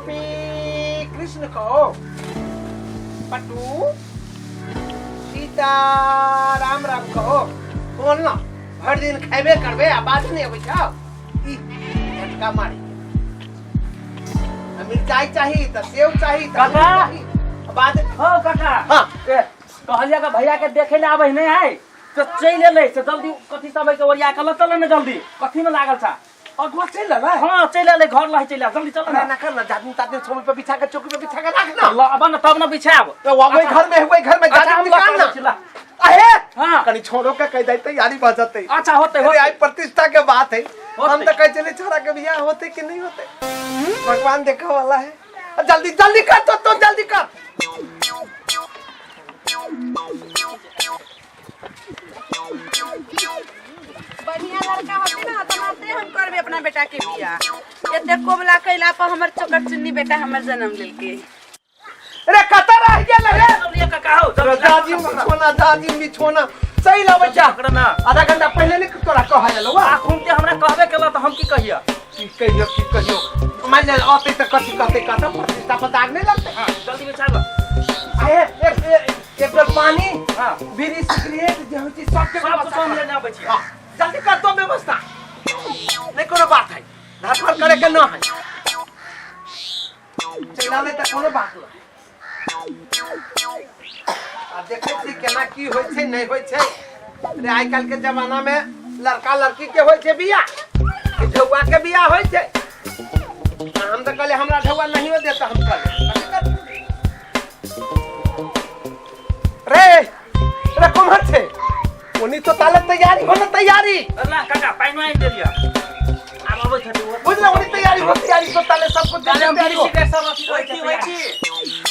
गोपी कृष्ण कहो, पट्टू सीता राम राम कहो। बोल ना, भरि दिन खेबे करबे आ बात नहीं अबै छौ। ई झटका मारी आ मिरचाई चाही तऽ सेव चाही तऽ काका! चाही। आ बाद हो काका। हाँ। ए, कहलिया के भैया के देखे ले आबै नहीं है तो चलि एलै से जल्दी कथी सब के ओरिया के ल चल ने जल्दी, कथी में लागल छा? अगुआ चलि एलै? हाँ चलि एलै, घर लहे चलि आयल, जल्दी चल ना ना। ना कर ना, जादिन तादिन समय पे बिछा के, चौकी पे बिछा के राख ना। ल अब न तब न बिछाब। तो वही घर में, वही घर में अच्छा, जादिन हम निकाल ना। लऽ चल। अहे हाँ। कनी छोड़ो के कह दे तैयारी भऽ जतै। अच्छा होते अरे होते। आई प्रतिष्ठा के बात है। होते। हम तो कह चले छोरा के बियाह होते कि नहीं होते, भगवान देखा वाला है। जल्दी जल्दी कर तो जल्दी कर। बढ़िया लड़का होते ना तो माते हम करबे अपना बेटा के बियाह। एते कोबला कैला पर हमर चोकर चुन्नी बेटा हमर जन्म लेलके। अरे कतऽ रह गेल रे? जल्दी काका हो जल्दी। दादी बिछोना, दादी बिछोना सही लबै छ। पकड़ ना। आधा घंटा पहले नहीं तोरा कह गेलौ। आ घूम के हमरा कहबे केला तऽ हम की कहिया? की कहियो, की कहियो, मान ले अतै तऽ कथी कहतै? कतऽ प्रतिष्ठा पर दाग नहीं लगतै? हाँ जल्दी बिछाब। अहे एक एक एक बेर पानी, हाँ। बीड़ी सिगरेट जे होइ छै सबके सब व्यवस्था कुछ हम कर। लेने आबै छी। हाँ, जल्दी कर दो व्यवस्था। नहीं कोनो बात है, धड़फड़ करे के न है। चलि आबै तऽ कोनो बात नहीं। आ देखै छी केना की होइ छै नहीं होइ छै। अरे आइ काल्हि के जमाना में लड़का लड़की के होइ छै बियाह कि ढौआ के बियाह होइ छै? आ हम तऽ कहलियै हमरा ढौआ नहियो देत हम कहलियै कथी करबै? रे रे कोम्हर छै? ओनी तो ताले तैयारी हो ना तैयारी। अल्लाह काका पानि आनि देलियै, आब अबै छथि ओ। बुझल ओनी तैयारी हो, तैयारी तो ताले सब कुछ ताले हम तैयारी हो। सिगरेट सब अथी करै छै, होइ छी।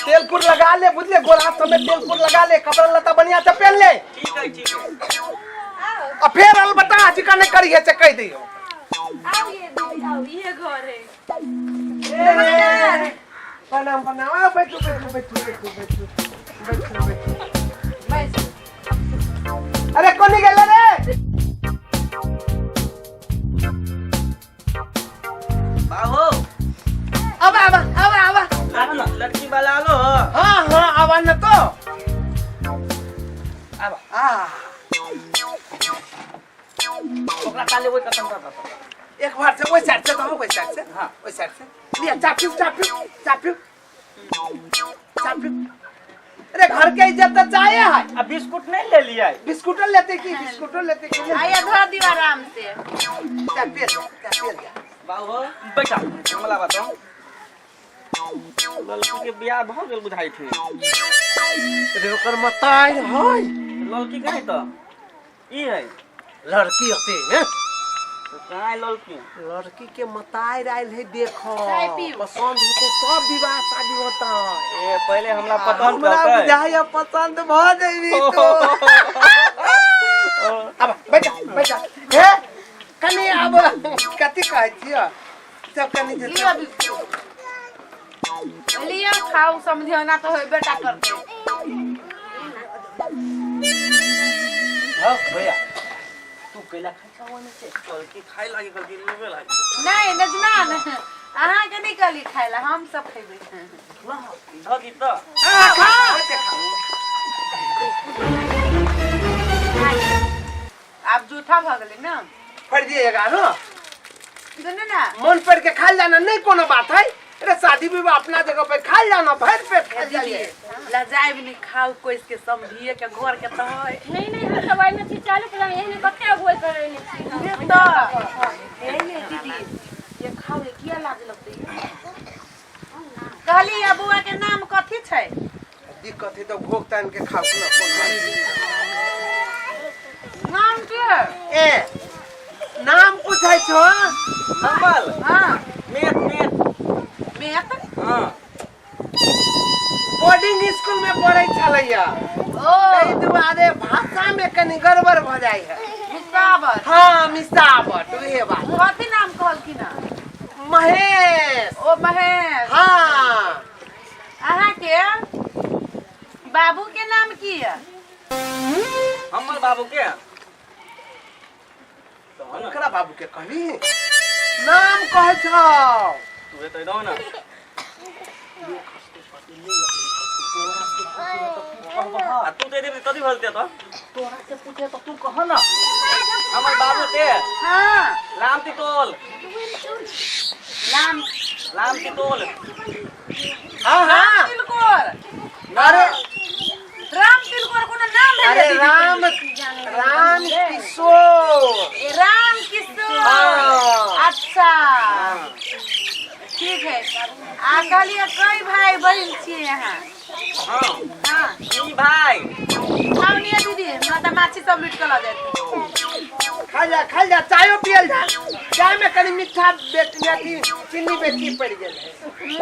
तेल कुर लगा ले, बुझले? गोर हाथ सब में तेल कुर लगा ले, कपड़ा लत्ता बढ़िया से पहन ले। ठीक है, ठीक है। आ फेर अलबत्ता हजिका नहीं करी है से कह दियो। आओ ये दीदी आओ, ये घर है। प्रणाम प्रणाम, आओ बैठो बैठो बैठो बैठो बैठो बैठो बैठो। बैस। अरे कोनी गेले रे? बाबू। अब आवा आवा आवा। लड़की वाला आलो? हाँ हाँ, आवा न तो। आब। आ ओकरा ताले ओहि कतन कर। एक बार से ओहि साइड से तो, ओहि साइड से। हाँ। ओहि साइड से लिया। चाय पीऊ, चाय पीऊ, चाय पीऊ, चाय पीऊ। अरे घर के इज्जत तो चाय है। आ बिस्कुट नहीं ले लियै? बिस्कुट लेते की, बिस्कुट लेते की। आइए धर दियो आराम से। चाय पी, चाय पी लिया। बाबू। बैठा, हमरा बताओ, लड़की के बियाह भऽ गेल बुझाइ छै। अरे ओकर मताई है। लड़की कहाँ है तऽ ई है? लड़की होते हैं। तऽ कहाँ है लड़की? लड़की के मताई आयल है, देखो। चाय पीऊ। पसंद होते तब विवाह शादी होता है। ए पहिले हमरा पसंद हमरा करतै। बुझाइया पसंद भ जेबी तो। अब बैठा बैठा। हे कनी अब कथी कहै छियै सब कनी जे लिअ बिस्कुट लिअ, खाउ। समझियो ना तो होय बेटा करते। हाँ भैया, तू कैला खाइ छौ? ओने से लड़की खाइ लागी, कहलकी लेबे लागी। नहीं नजमान, अहाँ के नहीं कहली खाय ला, हम सब खेबै। ल धऽ दी तऽ। खा खा। आब जूठा भऽ गेलै ने। फड़ दिएगा ना। सुनू ना। मन पर के खाल जाना, नहीं कोनो बात है। अरे शादी विवाह अपना जगह पे, खाल जाना, भर पेट खाल जाइए। लजाए भी नहीं खाओ, कोई इसके समझिए के घर के तो है। नहीं नहीं, हम सब आइल छी चालू प्लान एहने कते अगुवाई करे ने छी हम। ये तो ए ये दीदी ये खाओ, ये किया लाज लगतै? कहली या बुआ के नाम कथी छै? दिक्कत है तो भोग तान के खाओ ना, कोन बात। नाम के? ए नाम पूछै छो? हमर? हाँ। मेट मेट। मेत? हाँ। बोर्डिंग स्कूल में पढ़ै छलैया। ओ। ताहि दुआरे भाषा में कनी गड़बड़ भऽ जाइ है। मिसावट। हाँ मिसावट, उहे बात। कथी नाम कहलखिन हँ? महेश। ओ महेश। हाँ। अहाँ के बाबू के नाम की है? हमर बाबू के? ओकरा बाबू के कहली नाम कहै छौ? तू एतै दहो ना। आ तू दे देबी तभी भलते तो। तोरा से पूछे तो तू कह ना। हमर बाबू ते। हाँ। राम तितोल। राम राम तितोल। हाँ हाँ। तिलकोर। अरे राम तिलकोर कोनो नाम भेलै? अरे राम राम किशोर। राम किशोर। हाँ। अच्छा ठीक है। आ कहलिए कई भाई बहन छियै यहाँ? हाँ। हाँ। ई भाई। खाउ निये दीदी, हमरा तऽ माछी सब लूटि कऽ लऽ जायत। खा जा खा जा, चायो पियल जा। चाय में कनी मीठा बेटी अथी चीनी बेसी पड़ गेल है,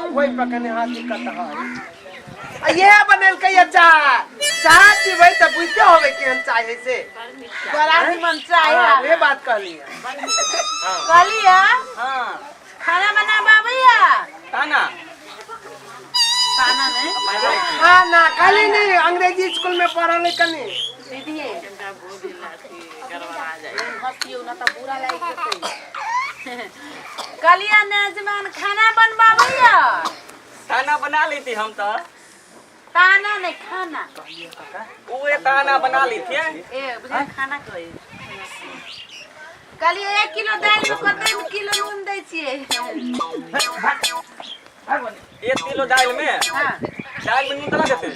ओहि पर कनी हाथ दिक्कत है। आ इहे बनेलकै ये चाय। चाय पीबै तऽ बुझते होबै केहन चाय है से। बड़ा निमन चाय हाँ, है। वहे बात कहलियै। कहलियै हाँ। खाना बनाबऽ आबैया? ताना। खाना नहीं। खाना कहली नहीं, अंग्रेजी स्कूल में पढ़ल है कनी। दीदी हंसियो ना तऽ बुरा लागि जेतै। कहलियै मेजबान खाना बनबाबैया? ताना बना लेती हम तो। ताना नहीं, खाना। उहे ताना बना लेती है। ए बुझा खाना कहै। कहलियै 1 किलो दालि में कते किलो नून दै छियै? 1 किलो दालि में? हाँ। दालि में नून देला देते?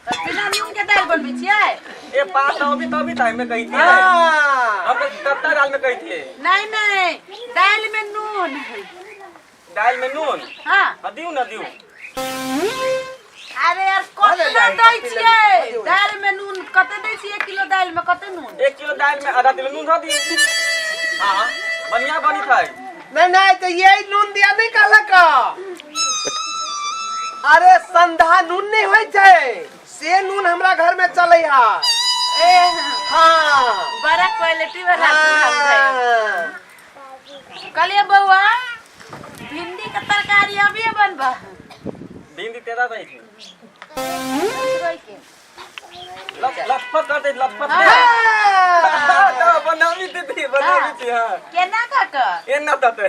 तऽ बिना नून के दालि बनबै छियै? ए पात अभी तभी टाइम में कही थी। हाँ। हम तो कत्ता दाल में कही थी। नहीं नहीं, दालि में नून। दालि में नून? हाँ। हाँ, दियौ ना दियौ। अरे यार कते दै छियै दालि में नून? कते दै छियै 1 किलो दालि में कते नून? 1 किलो दालि में आधा किलो नून धऽ दी। हाँ बढ़िया बनी था। नहीं नहीं तो यही नून दिया नहीं कहलक। अरे संधा नून नहीं होइ छै, से नून हमरा घर में चलै है। ए हाँ। बड़ा क्वालिटी वाला नून हम खाइ। हाँ। कहलियै बौआ भिंडी के तरकारी अभी बनबा? भिंडी तेरा रही थी। लटपट कर दे लटपट। हाँ। तो बनावी दीदी बनावी थी। हाँ। केना कऽ? एना तते।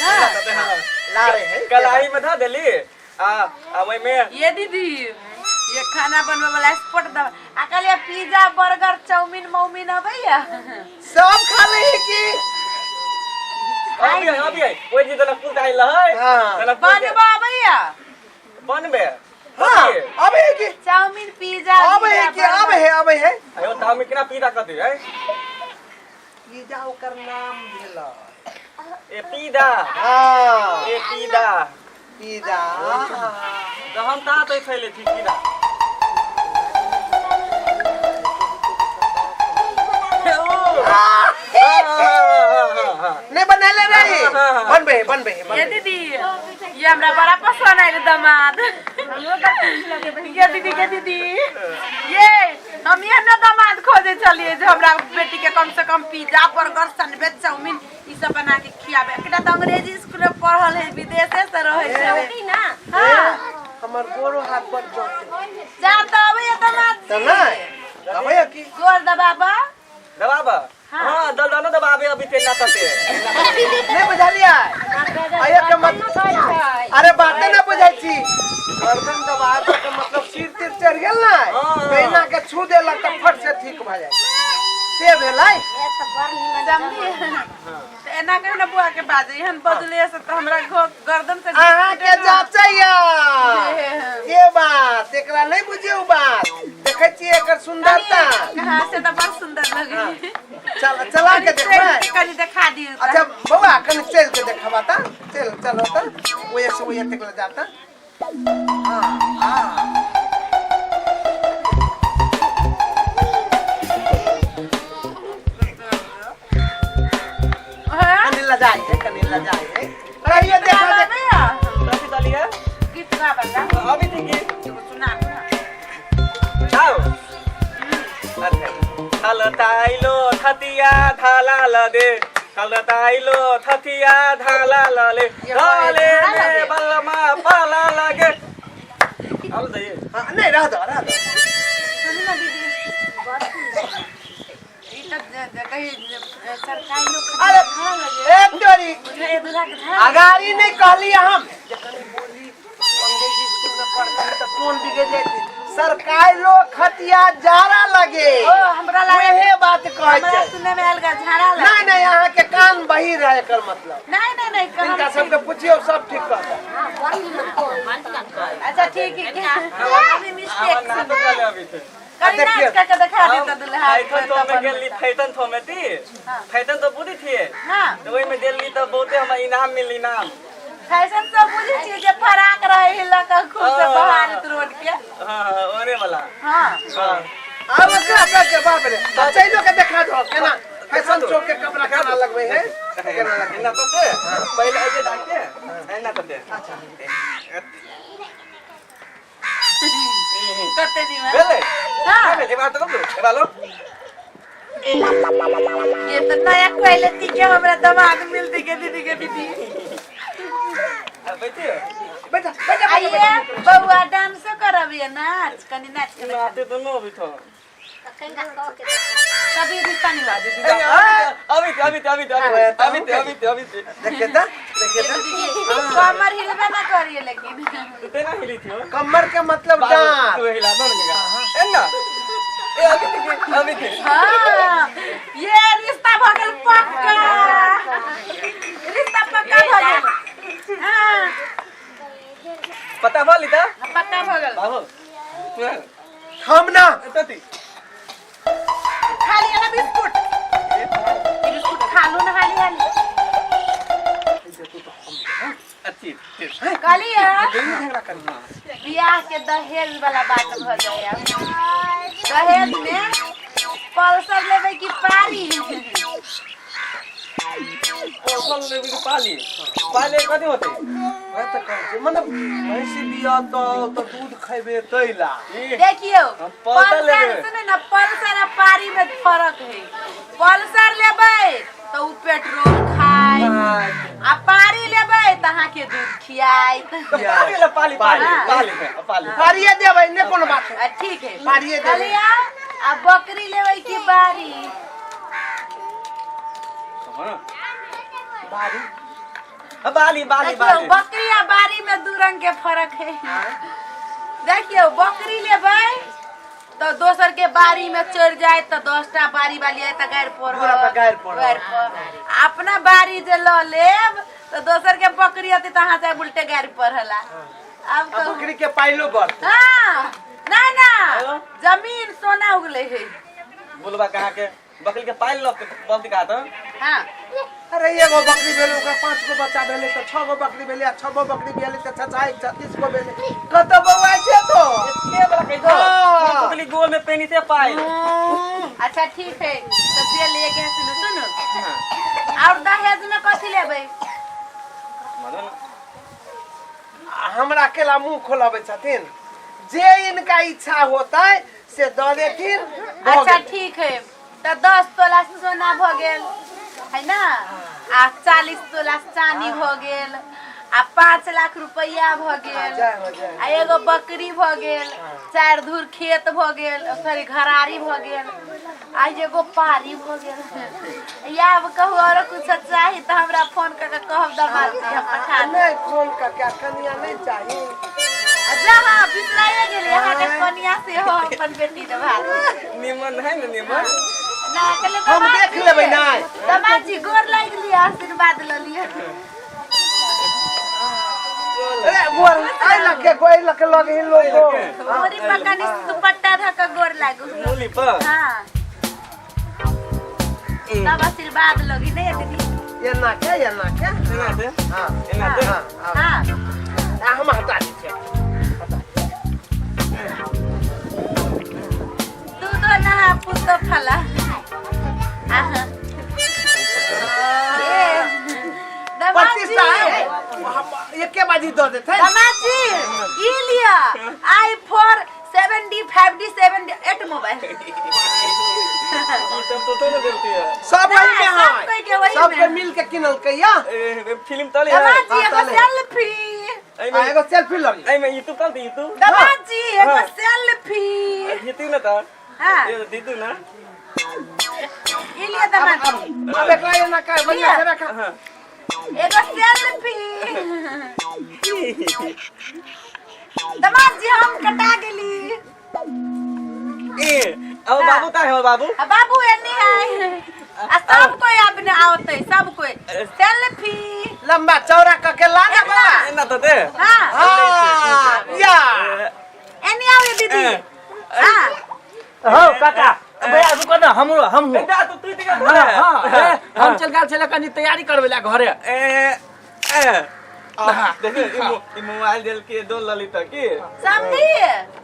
हाँ। तते हाँ। ला रहे हैं। कलाई में धऽ देली आ आ ओहि में। ये दीदी ये खाना बनबै वाला एक्सपर्ट दवा। आ कहलियै पिज्जा बर्गर चाउमीन मौमीन अबैया? सब खा ले है की? अभी अभी ओहि दिन जनकपुर जाइल रहै। हाँ। जनकपुर के- बनबऽ अबैया? बनबे। हाँ, अबे है की? चाउमीन पिज्जा अबे है की? अबे है, अबे है। अयो चाउमीन केना पिज्जा कथी है? पिज्जा ओकर नाम भेल। ए पिज्जा। हाँ। ए पिज्जा। पिज्जा। तो हम ता तो खैले थी पिज्जा। नहीं बनेले रही। बनबे बनबे। ये दीदी ये हमरा बड़ा पसंद आयल दामाद। ये दीदी के दीदी ये हम ये ना दामाद खोजे चलिए जो हमरा बेटी के कम से कम पिज्जा बर्गर सैंडविच चाउमीन ई सब बना के खियाबे। एकटा तऽ अंग्रेजी स्कूल में पढ़ल है, विदेशे से रहै छै। ना। हाँ। हमर गोरो हाथ बड़ जते। जा तऽ अबैया दामाद। तऽ नहीं अबैया की? गोर दबाबा। दबाबा? हाँ दल दबाबे अभी तेना तते। नहीं बुझलियै? अये के मत अरे बाते ना बुझै छी। गर्दन दबाबे के मतलब सिर तिर चढ़ गेल ना, हाँ। तहिना के छू देलक तऽ फट से ठीक भऽ जाइ से भेलै। समझी? तऽ एना कहियो ने बुआ के बाजे, एहन बजले से तऽ हमरा गर्दन से अहाँ के जाचैया ये बात एकरा नहीं बुझियौ बात। देखै छियै एकर सुंदरता। हाँ से तऽ बड़ सुंदर लगै। चल चला के देखबै। कनी देखा दियौ तऽ। अच्छा बौआ कनी चल के देखबा त, चल चलो त ओए से ओए तक ले जाता। हाँ हाँ। हाँ? कनी लजाई है, कनी लजाई है। अरे ये देखो देख। अबैया? कथी दलियै? गीत गाबऽ ला। अभी थी गीत। एगो सुना दू ना। जाओ। अच्छा। थलताइलो थतिया थाला लदे, थलताइलो थतिया थाला लले, धाले में बलमा पाला लगे। आलो जाइए। हाँ, नहीं रह दो रह दो। सुनू ना दीदी। ई तऽ कही सरकारी लोक अरे धारा लगे। एक तोरी बुझलियै, दूल्हा के धारा अगाड़ी नहीं कहली हम। कोन बिगड़ जाती सरकार लोग खतिया जारा लगे। ओ, हमरा लागे- वहे बात कहै हमरा छै। सुने में आयल गा झाड़ा लगे। नहीं नहीं, अहाँ के कान बहिर है एकर मतलब। नहीं नहीं नहीं, कहम इनका ठीक। सबके पुछियो, सब ठीक कहता। अच्छा ठीक है, अभी मिस्टेक नाटक करे अभी थे। करी, नाच करके देखा देता दुल्हा। फैथन तो में गेली, फैथन थो में ती फैथन तो बुद्धि थिए। हाँ। तो ओहि में गेली तो बहुते हमरा इनाम मिलली, इनाम। फैशन सब बुझे छियै जे फराक रहे है लका खूब से हाँ। बाहर रोड के। हाँ हाँ, ओने वाला। हाँ। हाँ। आब ओकरा सबके बाप रे, आ चलो के देखा दो केना फैशन शो के कपड़ा केना लगबै है, केना लगबै। एना तो ते पहिले ऐसे डाके एना तो ते। अच्छा। कते दिन भेलै? हाँ। भेलै, एक बार तो करू, एक बार लो। ये तो नया क्वालिटी के हमरा दमाद मिलती के दीदी के दीदी। अब बैठियो। बैठा बैठा। आइए बउआ, डांसो करबिए, नाच कनी, नाच के देखा। नाते तो नो अभी तो कभी रिश्ता निभा दीदी। अभी अभी अभी अभी अभी अभी अभी अभी। देखिए त, देखिए त। कमर हिलबे ना करिए लेकिन। तू तेना हिली थियो। कमर के मतलब डांस। तू हिला दो ना एना, ए अभी थी, अभी थी। हाँ, ये रिश्ता भ गेल पक्का, रिश्ता पक्का भ गेल। हाँ। पता भली त? पक्का भ गेल। बाबू तू हम ना तती खा लिया ना बिस्कुट, ई बिस्कुट खा लो ना हाली हाली। अच्छी ठीक। कहलिए झगड़ा करी। बियाह के दहेज वाला बात भ जाए। दहेज में पल्सर लेबै कि पारी? कौशल लेबी के पाली, पाली कथी होते? वएह तऽ कहै छी, मतलब भैंसी बिया तऽ दूध खैबे तैला। देखियौ। हम पल्सर पल्सर लेबै। सुने ना, पल्सर आ पारी में फर्क है। पल्सर लेबै तऽ उ पेट्रोल खाय आ पारी लेबै तऽ अहाँके दूध खियाइत। तो पाली ले, पाली पाली। हाँ। पाली है, पाली। पारिये देबै ने, कोनो बात आ, ठीक है। पारिये देबै। कहलिया आ बकरी लेबै कि बारी? बारी। हाँ, बाली बाली। देखियौ, बाली। बकरी आ बारी में दू रंग के फर्क है। देखियौ, बकरी लेबै तऽ दोसर के बारी में चढ़ जाए तऽ 10टा बारी वाली आए तऽ गारि पढ़त। दूरा पर गारि पढ़त। गारि पढ़त। अपना बारी जे लऽ लेब तऽ दोसर के बकरी अती तऽ अहाँ जाय उल्टे गारि पढ़ला। आब आ कहू। बकरी के पाइलो बढ़तै। हाँ, ना ना। हाँ। जमीन सोना उगले है। बोलबा कहाँ के बकरी के पाल लो बोलती कहा तो। हाँ। अरे एगो बकरी भेलै, ओकरा 5 गो बच्चा भेलै तऽ 6 गो बकरी भेलै, आ 6 गो बकरी भेलै तऽ 6 6 1 36 गो भेलै। कतऽ बौआइ छै तो? एते बड़ा कहि दो। हाँ। बकरी गोल में पेनी से पाइल। अच्छा ठीक है, तो जे लिए के सुनू सुनू। और दहेज में कथी लेबै? मदन। हमरा अकेला मुंह खोलबै छथिन, जे इनका इच्छा होतै से दऽ देथिन, भऽ अच्छा गेलै। ठीक है, तऽ 10 तोला सोना भऽ गेल है ना, आ 40 तोला चानी भऽ गेल, आ 5 लाख रुपैआ भऽ गेल। जाय हो जाय। आ एगो बकरी भऽ गेल, 4 धूर खेत भऽ गेल, सॉरी घरारी भऽ गेल, आ एगो पारी भऽ गेल। या आब कहू, आरो कुछ चाही तऽ हमरा फोन कऽ के कहब दमाद जी, हम पठा देब। नहि, फोन कऽ के कनिया नहि चाही। आ जा, बिसराइए गेली, अहाँके कनिया सेहो अपन बेटी देबा देब। निमन है ने, निमन। ना, कहले हम दमाद देख जी, लेबै नहि। दमाद जी, गोर लागि लिअ, आशीर्वाद लऽ लिअ। अरे गोर आइ लके गोइ लके लगे लोग। मोरी पर कनि दुपट्टा धऽ कऽ गोर लागू। मूली पर। हाँ, तब आशीर्वाद लगी नहीं है दीदी। एना के, एना के। एना से। हाँ। एना से। हाँ हाँ। हाँ। आ, हम हटा दै छियै। दूधो नहा पुतो फला। आहा। ए, दमाद 25 जी। टा एके बाजी दऽ देतै। दमाद जी, ई लिअ I 4 7 D 5 D 7 D 8 mobile. ई सब तो ने देलती है। सब वही में नहीं, सब है। कोई के वही सबके में। मिल के किनलकै या। ए, फिल्म तले है। दमाद जी, हाँ, एगो तले। सेल्फी। आ, एगो सेल्फी लऽ लिअ। एहिमे यूट्यूब चलती, यूट्यूब। दमाद जी, एगो हाँ। सेल्फी। जीतू ना तो। हाँ। ये दीदू ना। ई लिअ दमाद जी। अब एकरा एना कर, बढ़िया से रखा। हाँ। एगो सेल्फी। दामाद जी हम कटा गेली। ए अब बाबू ता है बाबू। आ बाबू एनी है आ सब कोई अपने आवते, सब कोई सेल्फी। लंबा चौड़ा कके ला ना बाबा। एना तो दे। हाँ। हाँ या एनी आओ ये दीदी। हाँ। हो काका भैया रुको ना, हमरो हम ए जा तू तू टिका। हाँ हाँ ए, हम चल गेल छले कनी तैयारी करबै ला घरे। ए ए देखो ई मोबाइल देल के दो ललित की समझी।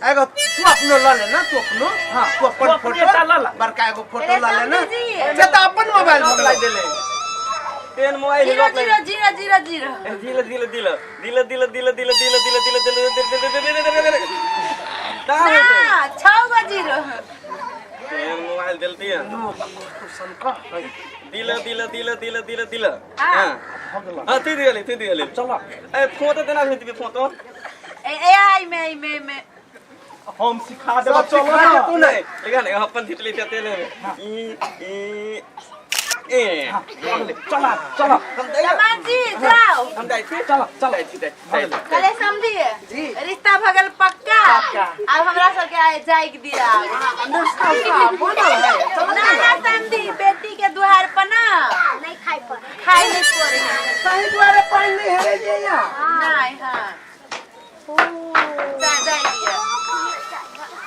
एगो तू अपनो ल ले ना, तू अपनो। हाँ, तू अपन तू अपने फोटो एकटा ल ला। बड़का एगो फोटो अरे ल ले ना। समझी जी। से त अपन मोबाइल लॉक में लाग देले 10 मोबाइल जीरो लॉक जीरो लाग जीरो जीरो जीरो दिल दिल दिल दिल दिल दिल दिल दिल दिल दिल दिल दिल दिल दिल का होते ना 6 गो जीरो। 10 मोबाइल देलती है दिल दिल दिल दिल दिल दिल। हाँ। हां हां थी दिले थी दिले। चलो ए फोटो देना भेज दिबे फोटो। ए ए आई में आई में में हम सिखा देब चलो ना। तू नहीं लेकिन अपन धितली ते ले ई ई ए चला चला हम जाई दामाद जी जाओ। हम जाई छी। चला चला जाई छी जाई छी। चले समझिए जी। रिश्ता भगल पक्का। पक्का। अब हमरा सबके आए जाए के दिया। नाश्ता उस्ता बनल है? चलो। ना ना समझी, बेटी के दुआर पर ना नहीं खाइ पर खाइ नहीं पड़े। सही दुआरे पानि नहीं हेरे जे या। नहीं हाँ जा जाए दिया।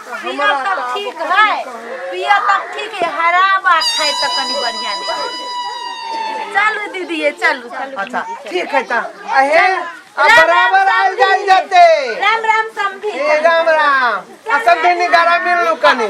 पिया तब ठीक है, पिया तब ठीक है, हराबा खाए तो कनी बढ़िया नहीं। चलू दीदी ये चलू चलू। अच्छा ठीक है ता अहे अब राम राम बराबर आयल समधी। जायल जते। राम राम समधी। ए राम राम आ सब दिन निगारा मिललू कनी।